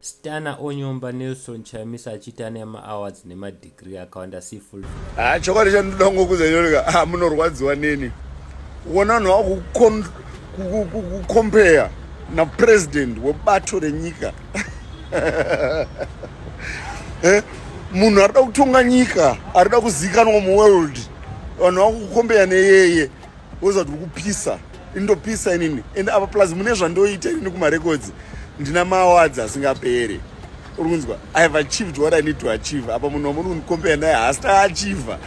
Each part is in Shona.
Stunner onyomba Nelson Chamisa achiti ane maawards nemadegree akawanda see full Ah, chokwadi chandinoda kungokuudza nyoleka, ah, munorwadziwa neni. Uona vanhu vakukompeya napresident webato renyika. Eh, munhu arida kutonga nyika, arida kuzikanwa muworld. Vanhu vakukompeya neyeye. Woziva kuti uri kupisa. Indopisa inini. And apa plus mune zvandoita inini kumarecords. Ndina maawards asingapere. Uri kunzwa? I have achieved what I need to achieve. Apa munhu wamuri kundikompeya naye haasi taachievha.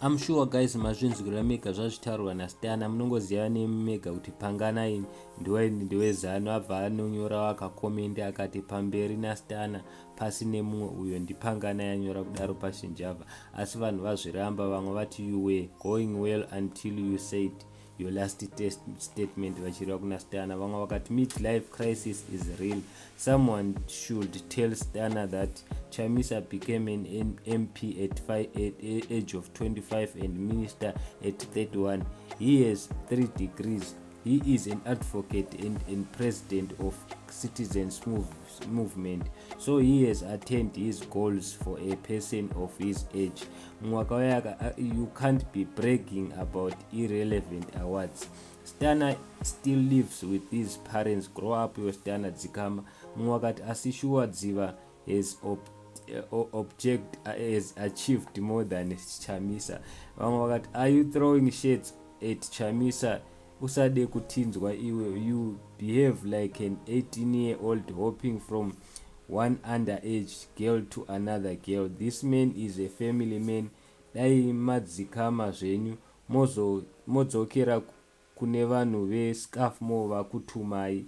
I'm sure guys mazvinzwira mega zvazvitaurwa naStana, munongoziva nemi mega kuti Panganai ndeweZanu. Abva anonyora akakomenda akati pamberi naStana, pasi nemumwe uyo. NdiPanganai anyora kudaro Passion Java, asi vanhu vazviramba. Vamwe vati, "You were going well until you said your last test statement," vachireva kuna Stana. Vamwe vakati, "Midlife crisis is real. Someone should tell Stana that Chamisa became an MP at age of 25 and minister at 31. He has 3 degrees. He is an advocate and president of Citizens Movement, so he has attained his goals for a person of his age." Mumwe akauya, "You can't be bragging about irrelevant awards. Stana still lives with his parents. Grow up your Stana, dzikama." Mumwe akati, "Asi shuwa Dziva has object has achieved more than Chamisa." Vamwe vakati, "Are you throwing shades at Chamisa? Usade kutinzwa iwe. You behave like an 18 year old hopping from one underage girl to another girl. This man is a family man. Dai madzikama zvenyu, modzokera kune vanhu veScarfmore vakutumai."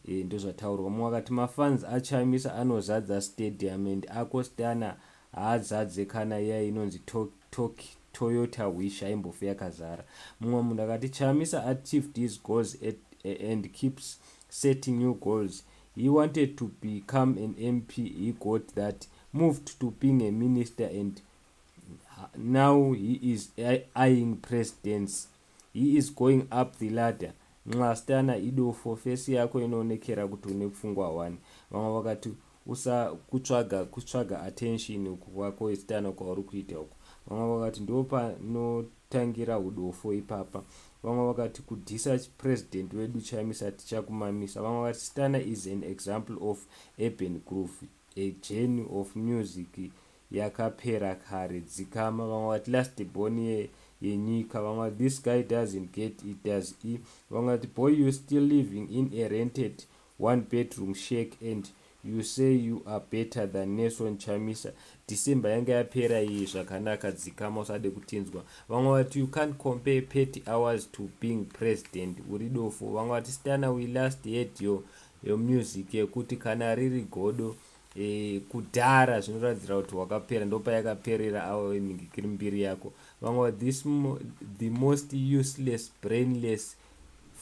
Ndozvataurwa. Mumwe akati, "Mafans aChamisa anozadza stadium and ako Stana haazadze kana iya inonzi Toyota Wish, aimbofi yakazara." Mumwe munhu akati, "Chamisa achieved his goals and keeps setting new goals. He wanted to become an MP, he got that, moved to being a minister and now he is eyeing presidency. He is going up the ladder. Nxa, Stana idofo, face yako inoonekera kuti une pfungwa 1." Vamwe vakati, "Usa kutsvaga attention uku kwako Stana kwauri kuita uku." Vamwe vakati, "Ndo panotangira udofo ipapa." Vamwe vakati, "Kudhisa president wedu Chamisa, tichakumamisa." Vamwe vakati, "Stana is an example of urban groove, a journey of music yakapera kare, dzikama." Vamwe vati, "Last born yenyika." Vamwe vati, "This guy doesn't get it, does he?" Vamwe vati, "Boy, you still living in a rented one bedroom shack and you say you are better than Nelson Chamisa. December yanga yapera iyi zvakanaka, dzikama, usade kutinzwa." Vamwe vati, "You can't compare petty awards to being president, uri dofo." Vamwe vati, "Stana, we last heard your music yekuti kana riri godo kudhara, zvinoratidzira kuti wakapera, ndopayakaperera avo mhingikiri mbiri yako." Vamwe, "This the most useless, brainless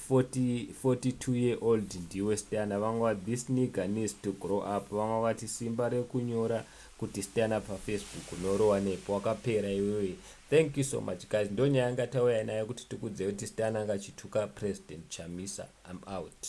40, 42 year old ndiwe Stana." Vamwe vati, "This nigger needs to grow up." Vamwe vati, "Simba rekunyora kuti Stana paFacebook norowa nepo, wakapera iwewe." Thank you so much guys, ndo nyaya yanga tauya nayo kuti tikudzei kuti Stana angachituka President Chamisa. I'm out.